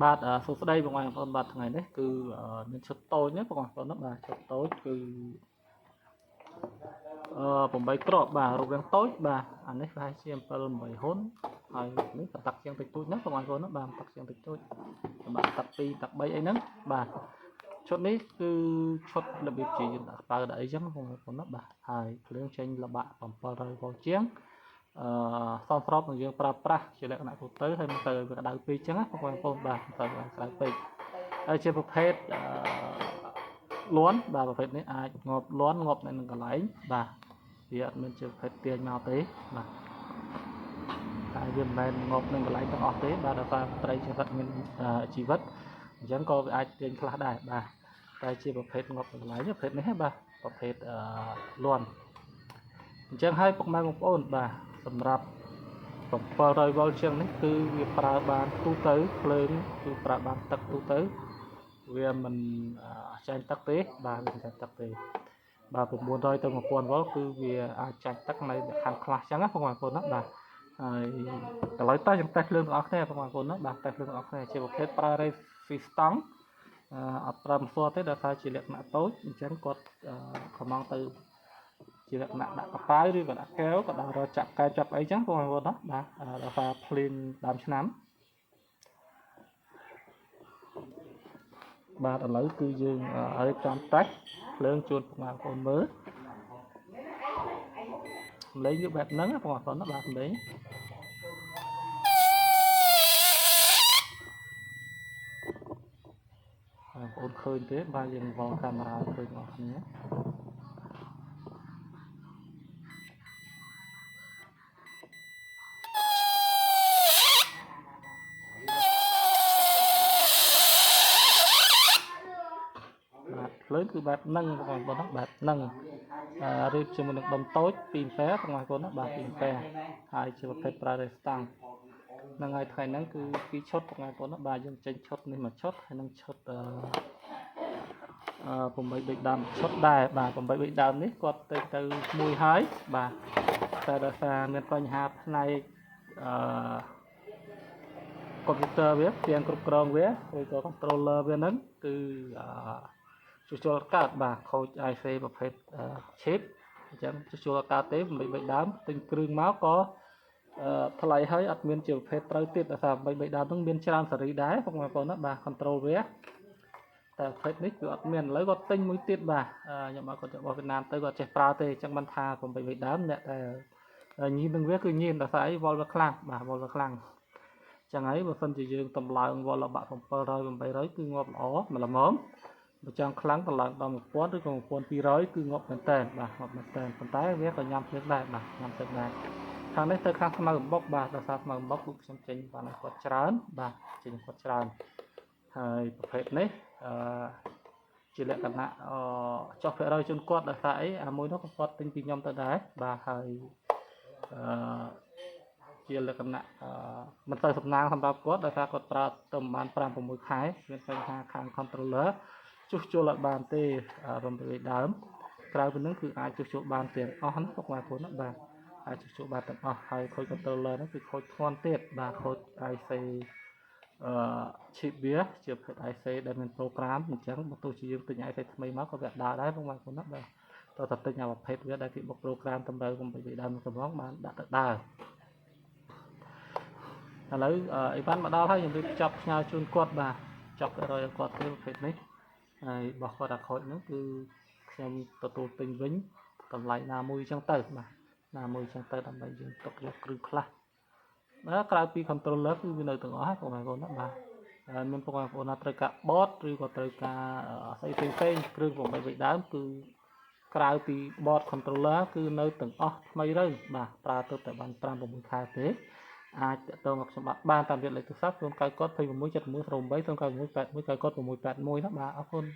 បាទសួស្តីបងប្អូនបាទថ្ងៃនេះគឺមានឈុតតូចណាបងប្អូនណាបាទឈុតតូចគឺ8គ្រាប់បាទរូបរាងតូចបាទអានេះប្រហែលជា7 8ហ៊ុនហើយនេះកតាក់ជាងតិចតួចណាបងប្អូនណាបាទកតាក់ជាងតិចតួចបាទតាក់2តាក់3អីហ្នឹងបាទឈុតនេះគឺឈុតរបៀបជាយើងដាក់ប៉ៅដាក់អីចឹងបងប្អូនណាបាទហើយភ្លើងចេញលបាក់700វ៉ុលជាងសមស្របនឹងយើងប្រើប្រាស់ជាលក្ខណៈទូទៅហើយមិនទៅវាក្តៅពេកចឹងណាបងប្អូនបាទមិនទៅវាក្តៅពេកហើយជាប្រភេទលន់បាទប្រភេទនេះអាចងាប់លន់ងាប់នៅនឹងកន្លែងបាទវាអត់មានជាប្រភេទទាញមកទេបាទតែវាមិនមែនងាប់នឹងកន្លែងទាំងអស់ទេបាទដោយសារត្រីជាសត្វមានជីវិតអញ្ចឹងក៏វាអាចទាញខ្លះដែរបាទតែជាប្រភេទងាប់នឹងកន្លែងប្រភេទនេះបាទប្រភេទលន់អញ្ចឹងហើយពុកម៉ែបងប្អូនបាទសម្រាប់700វ៉ុលជាងនេះគឺវាប្រើបានទូទៅភ្លើងគឺប្រើបានទឹកទូទៅវាមិនចាញ់ទឹកទេបាទវាមិនចាញ់ទឹកទេបាទ900ទៅ1000វ៉ុលគឺវាអាចចាញ់ទឹកនៅលក្ខខណ្ឌខ្លះចឹងណាបងប្អូនណាបាទហើយឥឡូវតើខ្ញុំតេស្តភ្លើងទាំងអស់គ្នាបងប្អូនណាបាទតេស្តភ្លើងទាំងអស់គ្នាជាប្រភេទប្រើ resistance អត់ប្រើម្សៅទេដោយសារជាលក្ខណៈតូចអញ្ចឹងគាត់កំងទៅជាលក្ខណៈដាក់កប៉ៅឬក៏ដាក់កែវក៏ដាក់រកចាប់កែវចាប់អីចឹងបងប្អូនណាបាទដោយសារភ្លៀងដើមឆ្នាំបាទឥឡូវគឺយើងរៀបចំតេស្តភ្លើងជូនបងប្អូនមើលសំឡេងវាបែបហ្នឹងបងប្អូនណាបាទសំឡេងបងប្អូនឃើញទេបាទយើងវល់កាមេរ៉ាឃើញបងប្អូនគ្នាបាទភ្លើងគឺបែបហ្នឹងបងប្អូនណាបែបហ្នឹងរៀបជាមួយនឹងដុំតូច2អំពែបងប្អូនណាបាទ2អំពែហើយជាប្រភេទប្រើរេស្តាំងហ្នឹងហើយថ្ងៃហ្នឹងគឺពីរឈុតបងប្អូនណាបាទយើងចេញឈុតនេះមួយឈុតហើយនឹងឈុត8ប៊ិចដើមឈុតដែរបាទ8ប៊ិចដើមនេះគាត់ទៅមួយហើយបាទតែដោយសារមានបញ្ហាផ្នែកកុំព្យូទ័រវាទាំងគ្រប់គ្រងវាឬក៏ controller វាហ្នឹងគឺជួសជុលកើតបាទខូច IC ប្រភេទ chip អញ្ចឹងជួសជុលកើតទេ8ប៊ិចដើមទិញគ្រឿងមកក៏ថ្លៃហើយអត់មានជាប្រភេទត្រូវទៀតដោយសារ8ប៊ិចដើមហ្នឹងមានច្រើនសេរីដែរបងប្អូនណាបាទ control វាតែប្រភេទនេះគឺអត់មានឥឡូវគាត់ទិញមួយទៀតបាទខ្ញុំឲ្យគាត់របស់វៀតណាមទៅគាត់ចេះប្រើទេអញ្ចឹងមិនថា8ប៊ិចដើមអ្នកតែញីនឹងវាគឺញៀនដោយសារអីវ៉ុលវាខ្លាំងបាទវ៉ុលវាខ្លាំងចឹងហើយបើសិនជាយើងតម្លើងវ៉ុលបាក់700 800គឺងាប់ល្អម្លមមបើចង់ខ្លាំងតម្លើងដល់1000ឬក៏1200គឺងាប់មែនតើបាទងាប់មែនតើប៉ុន្តែវាក៏ញ៉ាំភ្លើងដែរបាទញ៉ាំភ្លើងដែរខាងនេះទៅខាងស្មៅអំបុកបាទដោយសារស្មៅអំបុកគឺខ្ញុំចេញបានឲ្យគាត់ច្រើនបាទចេញគាត់ច្រើនហើយប្រភេទនេះជាលក្ខណៈចុះភាគរយជូនគាត់ដោយសារអីអាមួយនោះក៏គាត់ទិញពីខ្ញុំទៅដែរបាទហើយជាលក្ខណៈមិនទៅសំណាងសម្រាប់គាត់ដោយសារគាត់ប្រើទៅប្រហែល5 6ខែមានបញ្ហាខាង controller ជួសជុលអត់បានទេរំលាយដើមក្រៅពីនឹងគឺអាចជួសជុលបានទាំងអស់ណាពុកម៉ែបងប្អូនណាបាទអាចជួសជុលបានទាំងអស់ហើយខូច controller ហ្នឹងគឺខូចធ្ងន់ទៀតបាទខូច IC chip វាជាប្រភេទ IC ដែលមាន program អញ្ចឹងបើទោះជាយើងទិញ IC ថ្មីមកក៏វាដើរដែរពុកម៉ែបងប្អូនណាបាទតើតែទិញអាប្រភេទវាដែលគេបុក program តម្រូវកុំពីដើមកំងបានដាក់ទៅដើរឥឡូវអីវ៉ាន់មកដល់ហើយខ្ញុំរៀបចាប់ផ្ញើជូនគាត់បាទចាប់ទៅរយគាត់ទេប្រភេទនេះហើយរបស់គាត់អាខូចហ្នឹងគឺខ្ញុំទទួលទិញវិញតម្លៃណាមួយចឹងទៅបាទណាមួយចឹងទៅដើម្បីយើងទុកយកគ្រឿងខ្លះបាទក្រៅពី controller គឺវានៅទាំងអស់បងប្អូនណាបាទហើយមានបងប្អូនណាត្រូវការបតឬក៏ត្រូវការស្អីផ្សេងៗគ្រឿង8ប៊ិចដើមគឺក្រៅពី board controller គឺនៅទាំងអស់ថ្មីរើបាទប្រើទៅតែបាន5 6ខែទេអាចតាក់ទងមកខ្ញុំបានតាមរយៈលេខទូរស័ព្ទ099 26 71 08 096 81 99 681ណាបាទអរគុណ។